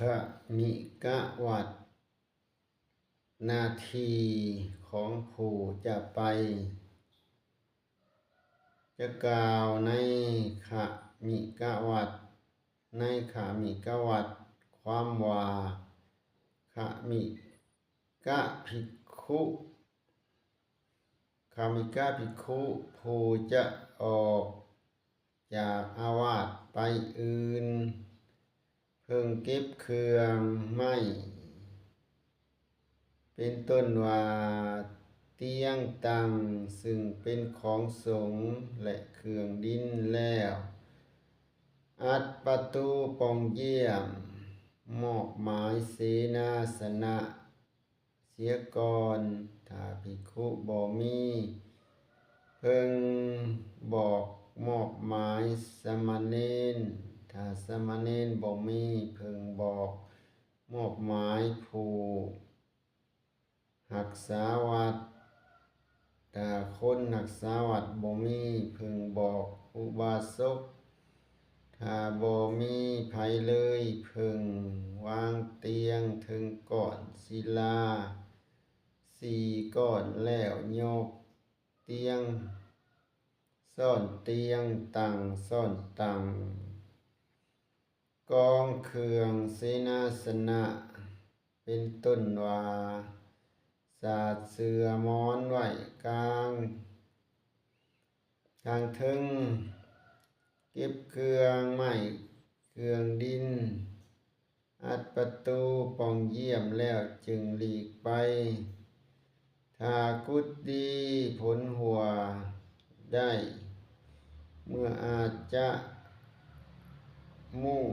ຂະມິກະວັດ ໜ້າທີ່ຂອງຜູ້ຈະໄປ ຈະກ່າວໃນຂະມິກະວັດ ໃນຂະມິກະວັດ ຄວາມວ່າ ຂະມິກະພິກຂຸ ຂະມິກະພິກຂຸ ຜູ້ຈະອອກຈາກອາວາດໄປອື່ນ ເພິ່ງເກັບເຄື່ອງໄມ້ ເປັນຕົ້ນວ່າ ຕຽງຕັ່ງ ຊຶ່ງເປັນຂອງສົງ ແລະ ເຄື່ອງດິນແລ້ວ ອັດປະຕູປ່ອງຢ້ຽມ ມອບໝາຍເສນາສະນະ ເສຍກ່ອນ, ຖ້າພິກຂຸບໍ່ມີ ເພິ່ງບອກມອບໝາຍສາມະເນນ, ຖ້າສາມະເນນບໍ່ມີ ເພິ່ງບອກມອບໝາຍຜູ້ຮັກສາວັດ, ຖ້າຄົນຮັກສາວັດບໍ່ມີ ເພິ່ງບອກອຸບາສົກ, ຖ້າບໍ່ມີໃຜເລີຍ ເພິ່ງວາງຕຽງເທິງກ້ອນສິລາສີ່ກ້ອນ ແລ້ວຍົກຕຽງຊ້ອນຕຽງ, ຕັ່ງຊ້ອນຕັ່ງ, ກອງເຄື່ອງເສນາສະນະ ເປັນຕົ້ນວ່າ ສາດເສື່ອໝອນໄວ້ກາງ ກາງເທິງ, ເກັບເຄື່ອງໄມ້ເຄື່ອງດິນ, ອັດປະຕູປ່ອງຢ້ຽມແລ້ວຈຶ່ງຫຼີກໄປ. ຖ້າກຸດດີຜົນຫົວໄດ້ ເມື່ອອາດຈະມຸງ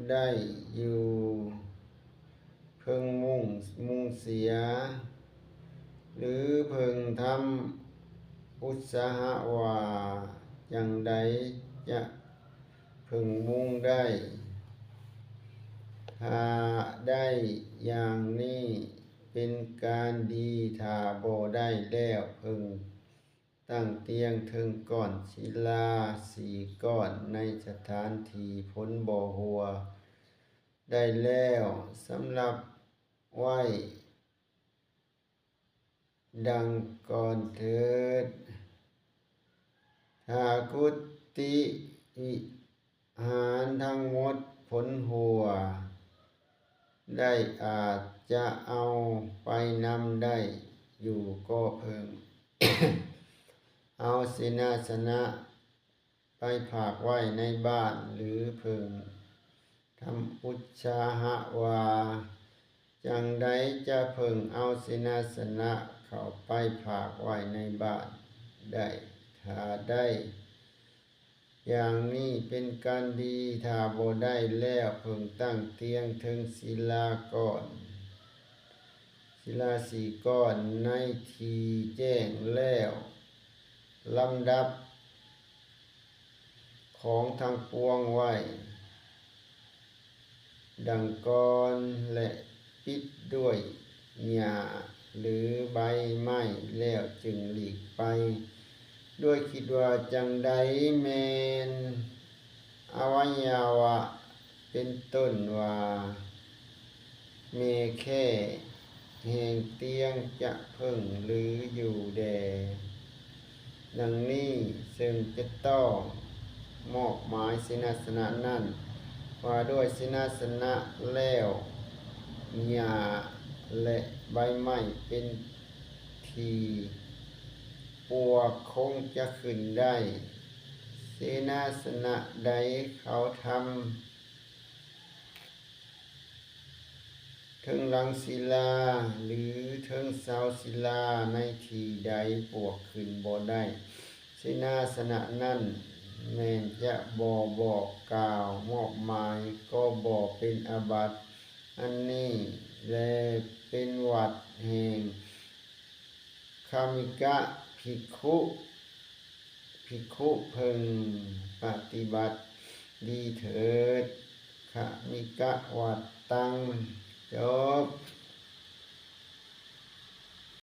ໄດ້ຢູ່ ເພິ່ງມຸງ ມຸງເສຍ ຫຼື ເພິ່ງທຳອຸດສາຫະວ່າ ຈັ່ງໃດຈະເພິ່ງມຸງໄດ້. ຖ້າໄດ້ຢ່າງນີ້ເປັນການດີ, ຖ້າບໍ່ໄດ້ແລ້ວ ເພິ່ງຕັ້ງຕຽງເທິງກ້ອນສິລາສີ່ກ້ອນ ໃນສະຖານທີ່ຝົນບໍ່ຫົວໄດ້ແລ້ວ ສຳລັບໄວ້ ດັ່ງກ່ອນເທີດ. ຖ້າກຸດຕິວິຫານທັງໝົດຜົນຫົວໄດ້ ອາດຈະເອົາໄປນຳໄດ້ຢູ່ ກໍເພິ່ງເອົາເສນາສະນະ ໄປຝາກໄວ້ໃນບ້ານ ຫຼື ເພິ່ງທຳອຸດສາຫະວ່າ ຈັ່ງໃດຈະເພິ່ງເອົາເສນາສະນະເຂົ້າໄປຝາກໄວ້ໃນບ້ານໄດ້. ຖ້າໄດ້ຢ່າງນີ້ເປັນການດີ, ຖ້າບໍ່ໄດ້ແລ້ວ ເພິ່ງຕັ້ງຕຽງເທິງສິລາກ້ອນ ສິລາສີ່ກ້ອນໃນທີ່ແຈ້ງແລ້ວ ລຳດັບຂອງທັງປວງໄວ້ດັ່ງກ່ອນ ແລະ ປິດດ້ວຍຫຍ້າ ຫຼື ໃບໄມ້ ແລ້ວຈຶ່ງຫຼີກໄປ ດ້ວຍຄິດວ່າຈັ່ງໃດແມ່ນອະໄວຍະວະ ເປັນຕົ້ນວ່າ ແມ່ແຄ່ແຫ່ງຕຽງຈະເພິ່ງ ຫຼື ຢູ່ແດ່ ດັ່ງນີ້ ເຊິ່ງຈະຕ້ອງມອບໝາຍເສນາສະນະນັ້ນ ວ່າດ້ວຍເສນາສະນະແລ້ວ ຫຍ້າ ແລະ ໃບໄມ້ເປັນທີ່ ປວກຄົງຈະຂຶ້ນໄດ້. ເສນາສະນະໃດເຂົາທຳ ເທິງຫຼັງສິລາ ຫຼື ເທິງເສົາສິລາ ໃນທີ່ໃດປວກຂຶ້ນບໍ່ໄດ້ ເສນາສະນະນັ້ນແມ່ນຈະບໍ່ບອກກ່າວມອບໝາຍ ກໍບໍ່ເປັນອາບັດ. ອັນນີ້ແລເປັນວັດແຫ່ງ ຄະມິກະພິກຂຸ ພິກຂຸເພິ່ງປະຕິບັດດີເຖີດ ຄະມິກະວັດຕັງ. ຈົບ.